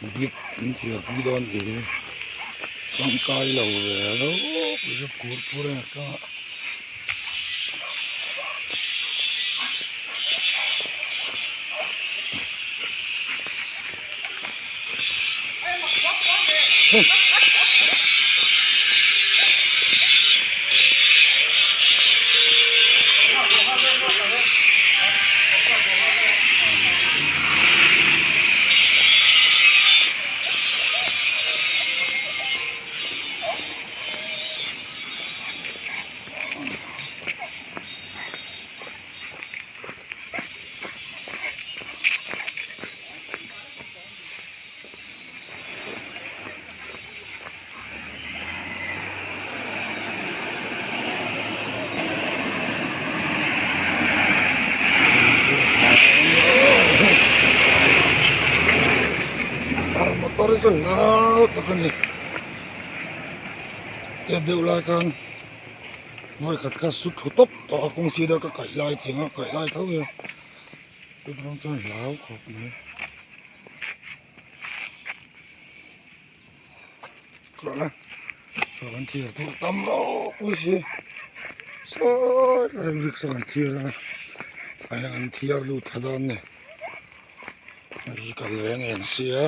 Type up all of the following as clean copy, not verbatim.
Brick an thiar pui dawn tih hi tangkai lo ve ropui chu phur phur a ni a. Motor hi chu hlau tak a ni tet deuh lai khan vawi khat kha su thlu tawp tawh a kawng sir a ka kaih lai thing a kaih lai tho hi tun chuan hlau khawp mai. Saw kan thlir tur tam ropui si sawi lai brick saw kan thlir a hei an thiar lut pha dawn a ni hei kal ve ang em sia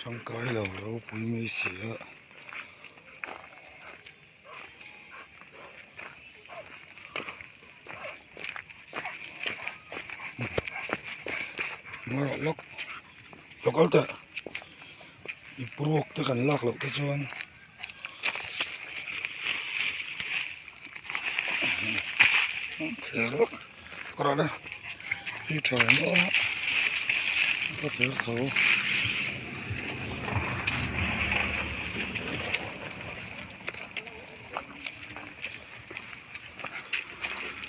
tangkai lo ropui mai si a. Ngarawh lawk local teh ip ruak te kan lak loh te chuan thler vak rawh le hi tha maw ka thler tho.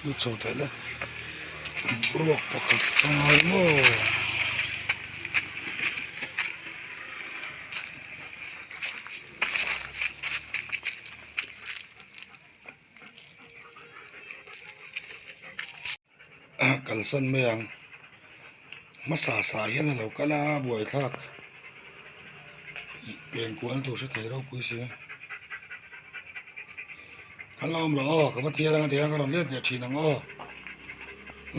Lut chho theih le ruak pakhat a ngai maw. Kalsan mai ang hmasa sa hian a lo kal a buaithlak pen kual tur hre thei ropui si kan la awm lo aw ka va thiar ang a ti a ka rawn let leh thin ang aw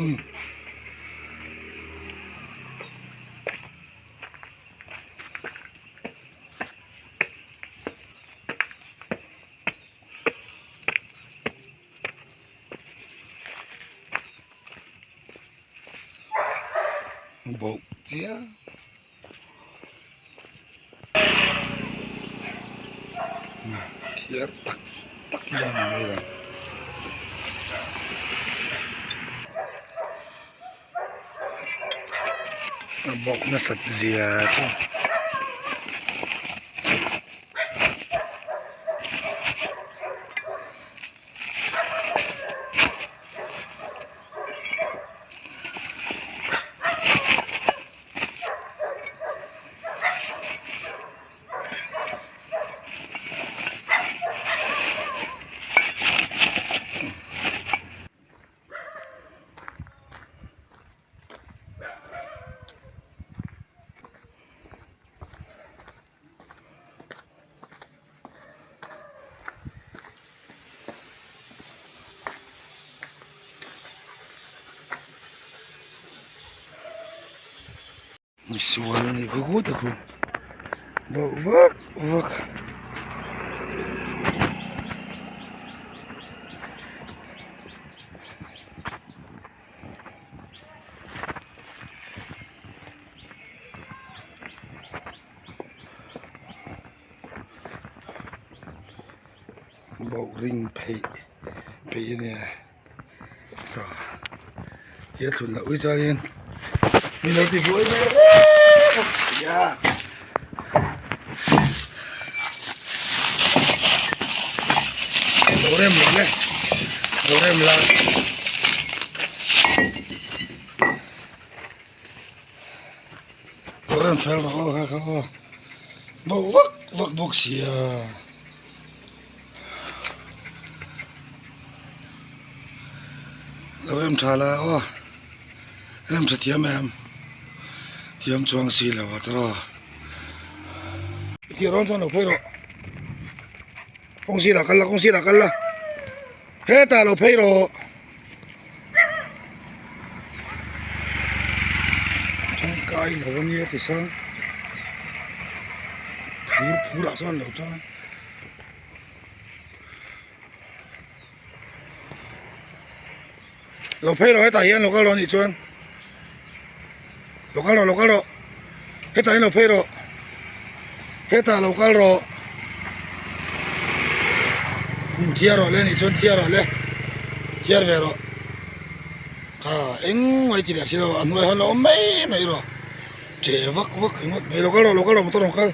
umm. Bawk chiah thiar tak tak hian a ni mai a bawk nasat zia chu. Misual a ni khu ta khu bauh vak vak. Bauh ring pheih pheih a nia saw hi a thlun loh hi chuanin min lo ti buai ve bawk si a. Lo rem lo le lo rem la. Lo rem fel rawh aw kha kha aw bauh vak vak bawk sia. Lo rem tha la aw rem tha thiam em thiam chuang si lo a tawrh aw. Thiar dawn chuan lo phei rawh. Kawng sirah kal la, kawng sirah kal la. Hetah lo phei rawh. Tangkai lo a nia tisang phur phur ah sawn lo chuan lo phei rawh hetah hian lo kal rawh anih chuan lo kal rawh lo kal rawh hetah hian lo phei rawh hetah lo kal rawh thiar rawh le anih chuan thiar rawh le thiar ve rawh kha engmah i ti leh si lo a hnuai hawn lo awm mai mai rawh che vak vak ringawt mai lo kal rawh lo kal rawh motor rawn kal.